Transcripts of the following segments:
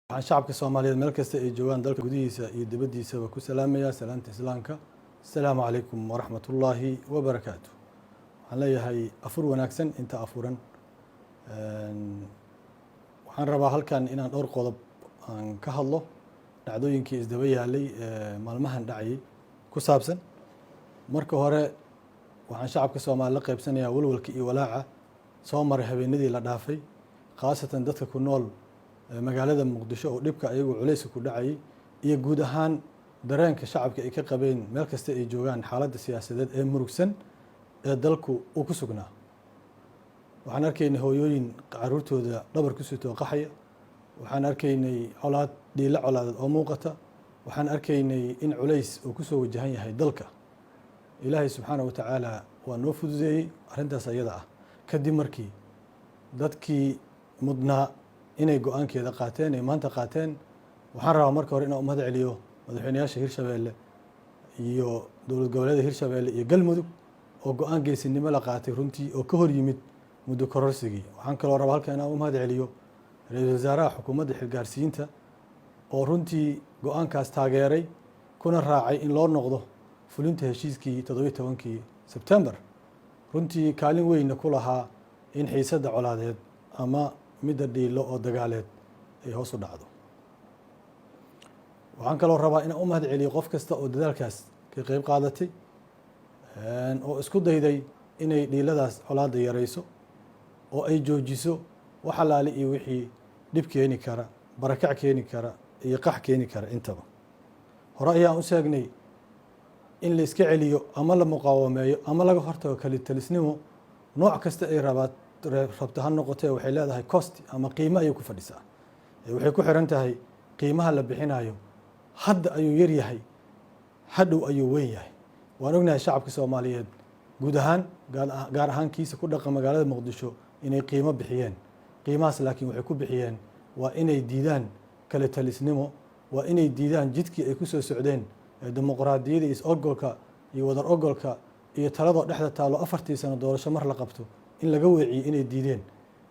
Waxaan shacabka Soomaaliyeed meel kasta ay joogaan, dalka gudihiisa iyo dibaddiisaba, ku salaamayaa salaamta Islaamka: asalaamu calaykum waraxmat ullaahi wabarakaatu. Waxaan leeyahay afur wanaagsan inta afuran. Waxaan rabaa halkan inaan dhowr qodob aan ka hadlo, dhacdooyinkii isdaba yaalay ee maalmahan dhacayay ku saabsan. Marka hore, waxaan shacabka Soomaali la qaybsanayaa walwalka iyo walaaca soo maray habeenadii la dhaafay, khaasatan dadka ku nool magaalada Muqdisho oo dhibka ayagu culayska ku dhacayay, iyo guud ahaan dareenka shacabka ay ka qabeen meel kasta ay joogaan xaaladda siyaasadeed ee murugsan ee dalku uu ku sugnaa. Waxaan arkaynay hooyooyin caruurtooda dhabar ku sitoo qaxaya. Waxaan arkaynay colaad, dhiilo colaadeed oo muuqata. Waxaan arkaynay in culays uu kusoo wajahan yahay dalka. Ilaahay subxaana wa tacaala waa noo fududeeyey arrintaas ayada ah, kadib markii dadkii mudnaa inay go-aankeeda qaateen ay maanta qaateen. Waxaan rabaa marka hore inaan u mahad celiyo madaxweynayaasha Hirshabeelle iyo dowlad goboleeda Hirshabeelle iyo Galmudug oo go-aan geesinimo la qaatay runtii, oo ka hor yimid muddo kororsigii. Waxaan kaloo rabaa halkan inaan u mahad celiyo ra-iisul wasaaraha xukuumadda xilgaarsiinta oo runtii go-aankaas taageeray, kuna raacay in loo noqdo fulinta heshiiskii 17-kii Sebtembar, runtii kaalin weynna ku lahaa in xiisadda colaadeed ama midda dhiilo oo dagaaleed ay hoos u dhacdo. Waxaan kaloo rabaa inaan u mahad celiyo qof kasta oo dadaalkaas ka qeyb qaadatay oo isku dayday inay dhiiladaas colaadda yarayso oo ay joojiso wax allaale iyo wixii dhib keeni kara, barakac keeni kara iyo qax keeni kara intaba. Hore ayaan u sheegnay in la iska celiyo ama la muqaawameeyo ama laga hortago kalitalisnimo, nooc kasta ay rabaa rabto ha noqotee, waxay leedahay cost ama qiimo ayay ku fadhisaa. Waxay ku xiran tahay qiimaha la bixinayo. Hadda ayuu yar yahay, hadhow ayuu weyn yahay. Waan ognahay shacabka Soomaaliyeed guud ahaan, gaar ahaan kiisa ku dhaqa magaalada Muqdisho, inay qiimo bixiyeen. Qiimahaas laakiin waxay ku bixiyeen waa inay diidaan kala talisnimo, waa inay diidaan jidkii ay ku soo socdeen ee dimuqraadiyada iyo is-ogolka iyo wadar ogolka iyo taladoo dhexda taalo, 4-tii sano doorasho mar la qabto, in laga weeciyo inay diideen.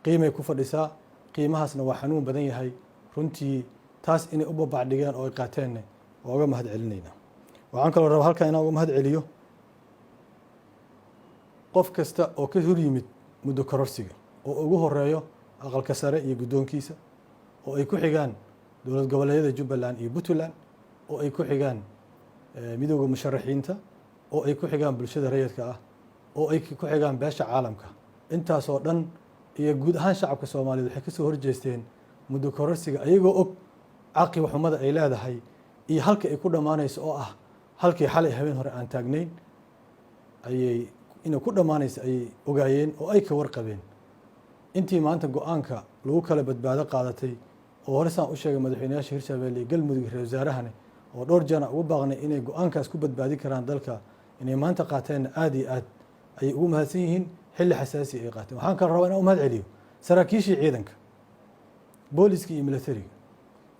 Qiimay ku fadhisaa, qiimahaasna waa xanuun badan yahay runtii. Taas inay u babacdhigeen oo ay qaateenna waa uga mahad celinaynaa. Waxaan kaloo rabaa halkan inaan uga mahad celiyo qof kasta oo ka hor yimid muddo kororsiga, oo ugu horeeyo aqalka sare iyo guddoonkiisa, oo ay ku xigaan dowlad goboleedyada Jubbaland iyo Puntland, oo ay ku xigaan midowda musharaxiinta, oo ay ku xigaan bulshada rayidka ah, oo ay ku xigaan beesha caalamka. Intaasoo dhan iyo guud ahaan shacabka Soomaaliyeed waxay kasoo horjeesteen muddo kororsiga, ayagoo og caqiba xumada ay leedahay iyo halka ay ku dhammaanayso, oo ah halkii xalay habeen hore aan taagnayn ayay inay ku dhammaanayso ayay ogaayeen oo ay ka warqabeen. Intii maanta go-aanka lagu kala badbaado qaadatay, oo hore saan u sheegay, madaxweynayaasha Hirshabelle iyo Galmudug, ra wasaarahane oo dhowr jeer ugu baaqnay inay go-aankaas ku badbaadin karaan dalka, inay maanta qaateenna aada iyo aad ayay ugu mahadsan yihiin. Xilli xasaasi ay qaateen. Waxaan kaloo rabaa inaan u mahad celiyo saraakiishii ciidanka booliska iyo militariga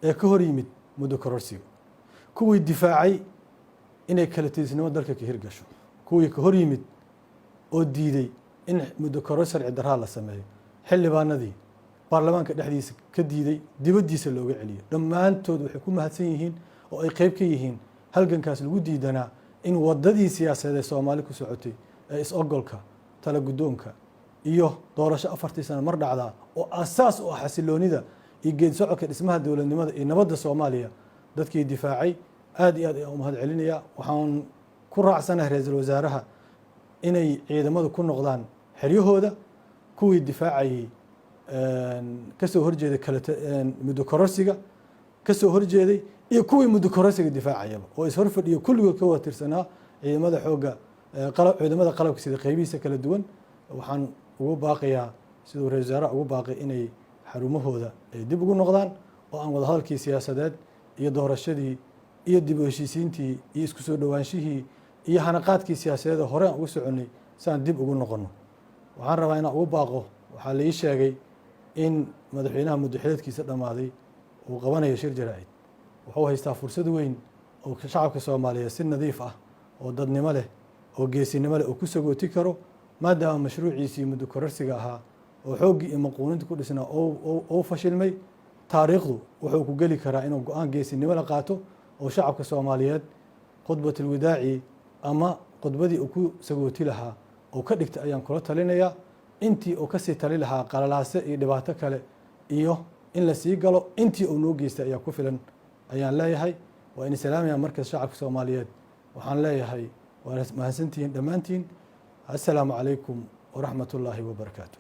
ee ka hor yimid muddo kororsiga, kuwii difaacay inay kala tiisnimo dalka ka hirgasho, kuwii ka hor yimid oo diiday in muddo koror sharci daraa la sameeyo, xildhibaanadii baarlamaanka dhexdiisa ka diiday, dibaddiisa looga celiyo. Dhammaantood waxay ku mahadsan yihiin oo ay qeyb ka yihiin halgankaas lagu diidanaa in waddadii siyaasadeed ee Soomaali ku socotay ee is-ogolka, tala guddoonka iyo doorasho 4-tii sano mar dhacdaa, oo asaas u ah xasiloonida iyo geed socodka dhismaha dowladnimada iyo nabadda Soomaaliya, dadkii difaacay aad iyo aad ayaan u mahad celinayaa. Waxaan ku raacsanahay ra-iisul wasaaraha inay ciidamadu ku noqdaan xeryahooda. Kuwii difaacayey, kasoo horjeeday kala muddo kororsiga kasoo horjeeday iyo kuwii muddo kororsiga difaacayaba oo is horfadhiyo, kulligood ka wada tirsanaa ciidamada xoogga, ciidamada qalabka sida qeybihiisa kala duwan, waxaan ugu baaqayaa siduu ra-isul wasaaraha ugu baaqay inay xarumahooda ay dib ugu noqdaan, oo aan wadahadalkii siyaasadeed iyo doorashadii iyo dib u heshiisiintii iyo isku soo dhowaanshihii iyo hanaqaadkii siyaasadeed hore aan ugu soconay si aan dib ugu noqono. Waxaan rabaa inaan ugu baaqo, waxaa la ii sheegay in madaxweynaha muddo xileedkiisa dhammaaday uu qabanayo shir jaraa'id. Wuxuu haystaa fursad weyn oo shacabka Soomaaliyeed si nadiif ah oo dadnimo leh oo geesinimo leh uu ku sagooti karo, maadaama mashruuciisii muddo kororsiga ahaa oo xooggii iyo maquuninta ku dhisnaa ou fashilmay. Taariikhdu wuxuu ku geli karaa inuu go-aan geesinimo la qaato oo shacabka Soomaaliyeed khudbatulwadaaci ama khudbadii uu ku sagooti lahaa oo ka dhigta ayaan kula talinayaa, intii uu kasii tali lahaa qalalaase iyo dhibaato kale iyo in la sii galo. Intii uu noo geystay ayaa ku filan ayaan leeyahay. Waa in salaamaya markaas shacabka Soomaaliyeed. Waxaan leeyahay waa mahadsantihiin dhammaantiin. Assalaamu calaykum waraxmat ullaahi wabarakaatu.